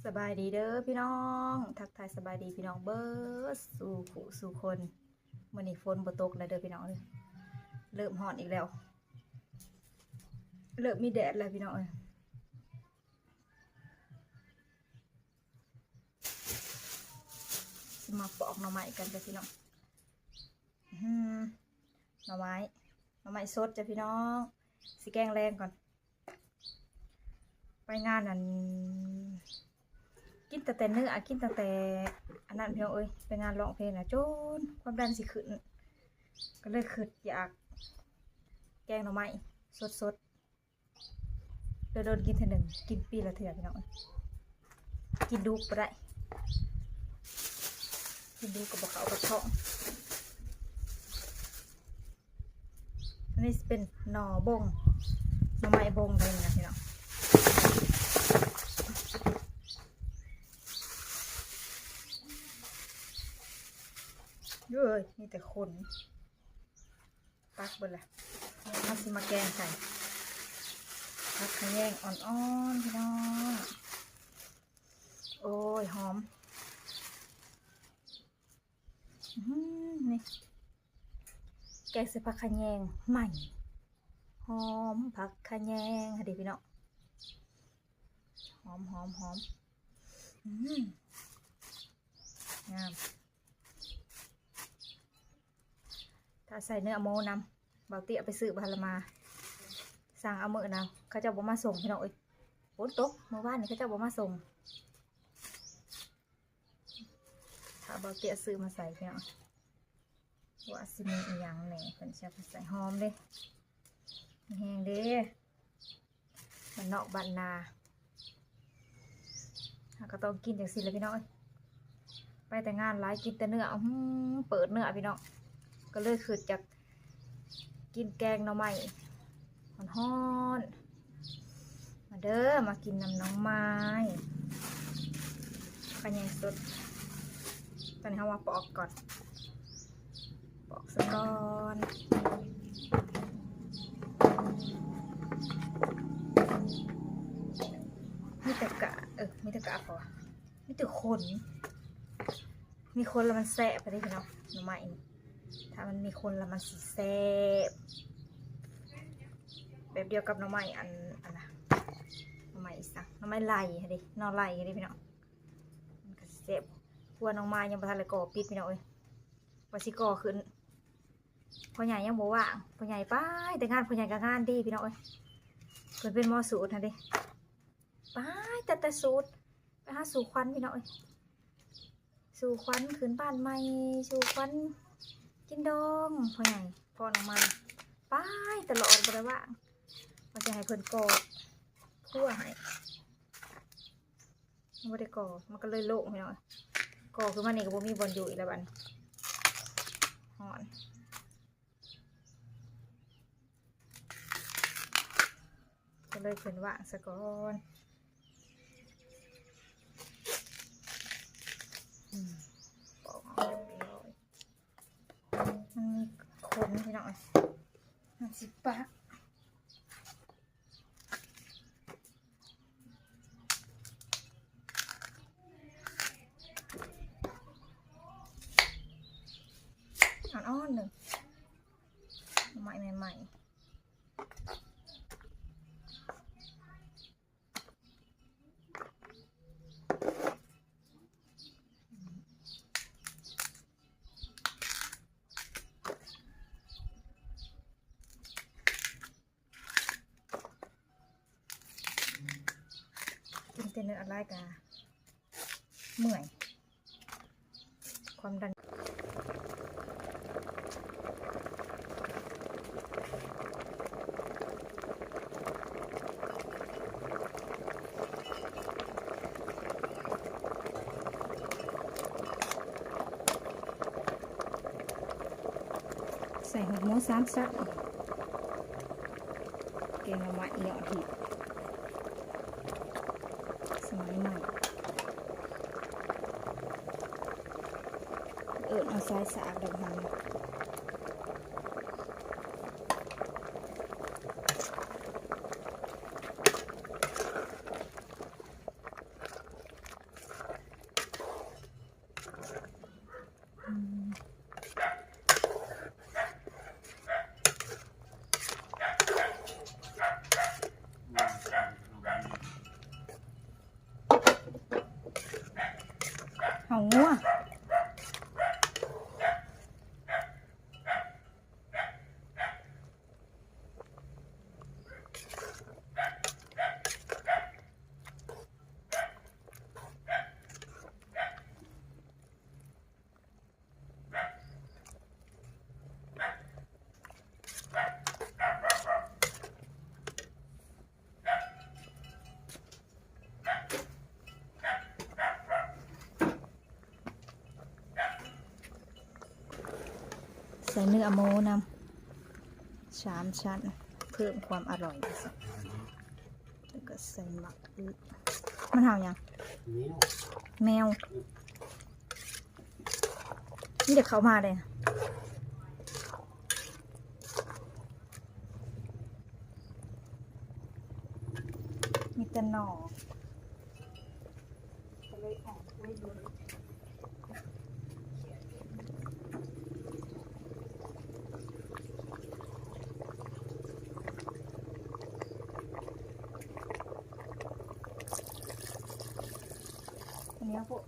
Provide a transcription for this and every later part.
ສະບາຍດີເດີພີ່ນ້ອງ ທັກທາຍສະບາຍດີພີ່ນ້ອງເບິດສູ່ຄູ່ສູ່ຄົນ. ມື້ນີ້ຝົນບໍ່ຕົກແລ້ວເດີພີ່ນ້ອງເອີຍ ເລີ່ມຮ້ອນອີກແລ້ວ ເລີ່ມມີແດດແລ້ວພີ່ນ້ອງເອີຍ. ຊິມາປອກໜໍ່ໄມ້ກັນເດີພີ່ນ້ອງ. ອືມ ໜໍ່ໄມ້ ໜໍ່ໄມ້ສົດຈ້ະພີ່ນ້ອງ ຊິແກງແລງກ່ອນ. ໄປງານອັນ ກິນຕັ້ງແຕ່ເນື້ອ ກິນຕັ້ງແຕ່ອັນນັ້ນພີ່ນ້ອງເອີຍ ໄປງານຮ້ອງເພງນະ ຈົນຄວາມດັນຊິຂຶ້ນ ກໍເລີຍຄິດຢາກແກງໜໍ່ໄມ້ສົດໆ. ໂດນໆກິນເທື່ອໜຶ່ງ ກິນປີລະເທື່ອພີ່ນ້ອງ ກິນດຸບໍ່ໄດ້ ກິນດຸກໍບໍ່ເຂົ້າກັບທ້ອງ. ອັນນີ້ຊິເປັນໜໍ່ບົງ ໜໍ່ໄມ້ບົງເດ້ນີ້ນະພີ່ນ້ອງ. ເອີຍ ມີແຕ່ຂົນ ຕັກເບິດລະ ເຮົາຊິມາແກງໃສ່ຜັກຂະແຍງອ່ອນໆ ພີ່ນ້ອງ. ໂອ້ຍ ຫອມ ອືມ ນີ້ ແກງໃສ່ຜັກຂະແຍງໃໝ່ ຫອມຜັກຂະແຍງຫັ້ນເດພີ່ນ້ອງ ຫອມໆໆ ອືມ ງາມ. ຖ້າໃສ່ເນື້ອໝູນຳ ບ່າວເຕ້ຍໄປຊື້ ບໍ່ທັນລະມາ ສັ່ງເອົາມື້ນະ ເຂົາເຈົ້າບໍ່ມາສົ່ງພີ່ນ້ອງເອີຍ ຝົນຕົກ ມື້ວານນີ້ເຂົາເຈົ້າບໍ່ມາສົ່ງ. ຖ້າບ່າວເຕ້ຍຊື້ມາໃສ່ພີ່ນ້ອງ ວ່າຊິມີອີ່ຫຍັງແດ່ ເພິ່ນຊິເອົາໄປໃສ່ ຫອມເດ້ ມີແຮງເດ້. ບ້ານນອກບ້ານນາ ເຮົາກໍຕ້ອງກິນຈັ່ງຊີ້ແຫຼະພີ່ນ້ອງເອີຍ ໄປແຕ່ງານຫຼາຍ ກິນແຕ່ເນື້ອ ອືມ ເປີດເນື້ອພີ່ນ້ອງ ກໍເລີຍຄິດຈາກກິນແກງໜໍ່ໄມ້ຮ້ອນໆ. ມາເດີ ມາກິນນຳໜໍ່ໄມ້ ຂະແຍງສົດ. ຕອນນີ້ເຮົາມາປອກກ່ອນ ປອກສະກ່ອນ ມີແຕ່ກາ ເອີ ມີແຕ່ກາ ເພາະວ່າມີແຕ່ຂົນ ມີຂົນແລ້ວມັນແຊບເດ້ພີ່ນ້ອງ ໜໍ່ໄມ້ນີ້ ຖ້າມັນມີຂົນແລ້ວມັນຊິແຊບ ແບບດຽວກັບໜໍ່ໄມ້ອັນ ອັນນະ ໜໍ່ໄມ້ອີ່ສັງ ໜໍ່ໄມ້ໄລ່ຫັ້ນເດ້ ໜໍ່ໄລ່ຫັ້ນເດ້ພີ່ນ້ອງ ມັນກໍຊິແຊບ. ຄົວໜອງມາຍັງບໍ່ທັນໄດ້ກໍ່ປິດພີ່ນ້ອງເອີຍ ວ່າຊິກໍ່ຂຶ້ນ ພໍ່ໃຫຍ່ຍັງບໍ່ວ່າງ ພໍ່ໃຫຍ່ໄປແຕ່ງານ ພໍ່ໃຫຍ່ກໍງານດີພີ່ນ້ອງເອີຍ ເພິ່ນເປັນໝໍສູດຫັ້ນເດ້ ໄປແຕ່ ແຕ່ສູດ ໄປຫາສູ່ຂວັນພີ່ນ້ອງເອີຍ ສູ່ຂວັນຂຶ້ນບ້ານໃໝ່ ສູ່ຂວັນກິນດອງ ພໍ່ໃຫຍ່ພໍ່ນ້ອງມາ ໄປຕະຫຼອດ ບໍ່ໄດ້ວ່າງ ວ່າຈະໃຫ້ເພິ່ນກໍ່ຄົວໃຫ້ ບໍ່ໄດ້ກໍ່ ມັນກໍເລີຍໂລ່ງພີ່ນ້ອງ ກໍ່ຂຶ້ນມານີ້ກໍບໍ່ມີບ່ອນຢູ່ອີກແລ້ວບັດນີ້ ຮ້ອນ ກໍເລີຍເພິ່ນວ່າງສະກ່ອນ ອືມ ປອກເອົາຮຽບຮ້ອຍ ມັນມີຂົນພີ່ນ້ອງເອີຍ ມັນຊິປະ ອ່ອນໆ ໜຶ່ງ ໃໝ່ໆ ກິນແຕ່ເນື້ອອາໄລກະເມື່ອຍ ຄວາມດັນ. ໃສ່ຫົວໝູສາມສັນ ແກງໜໍ່ໄມ້ຍອດຮິດ ສະໄໝໃໝ່ ເອີ້ນເອົາສາຍສາກດອກຫາງ. ໃສ່ເນື້ອໝູນຳ ສາມຊັ້ນ ເພີ່ມຄວາມອະລ່ອຍ ແລ້ວກໍໃສ່ໝາກອຶ ມັນເຫົ່າຫຍັງ? ແມວ ແມວ ອືມ ມີແຕ່ເຂົ້າມາເດ້ ມີແຕ່ໜໍ່ ກໍເລີຍອອກໄວ້ເບິ່ງ ອັນນີ້ພວກ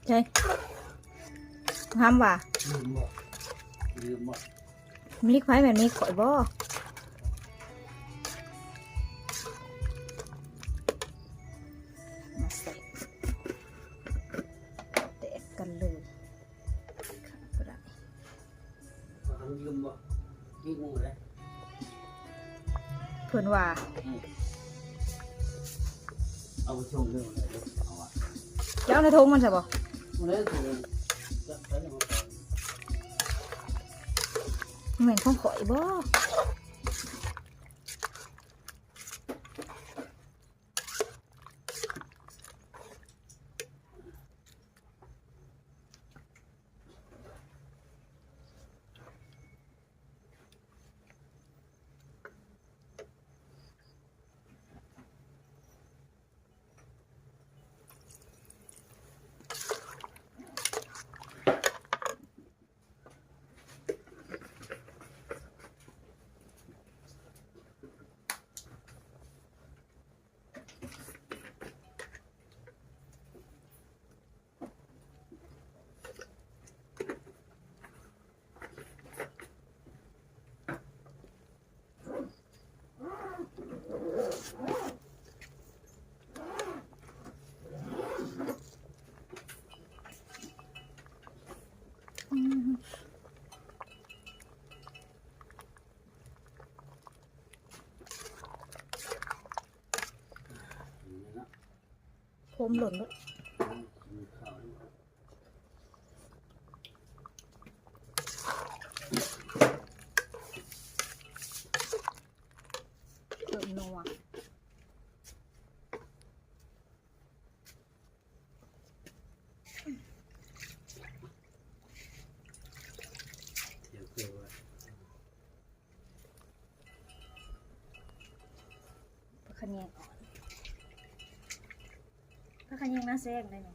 ໃຊ່ ຫາມວ່າ ລືມບໍ່ ລືມບໍ່? ມີລິກໄຟແມ່ນມີຂ້ອຍບໍ່? ມາໃສ່ ແຕກກັນເລີຍ ຂາດບໍ່ໄດ້ ເພິ່ນວ່າ ອືມ ເອົາໄປສົ່ງເດີ ເອົາ ຈະເອົາໃນຖົງມັນຊະບໍ່? ເອົາໃນຖົງ ຈະໃສ່ໃນ ແມ່ນຂອງຂ້ອຍບໍ່? ຄົມຫຼົ່ນເບິດ ເພີ່ມນົວ. ຜັກຂະແຍງອ່ອນ ຜັກຂະແຍງໜ້າແຊງໄດ໋ນີ້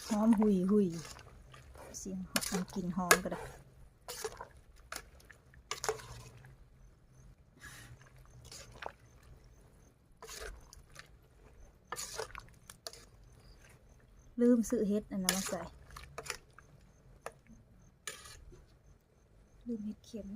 ຫອມຫຸຍໆ ຊິກິນຫອມກໍໄດ້. ລືມຊື້ເຫັດອັນນັ້ນມາໃສ່ ລືມເຫັດເຂັມ.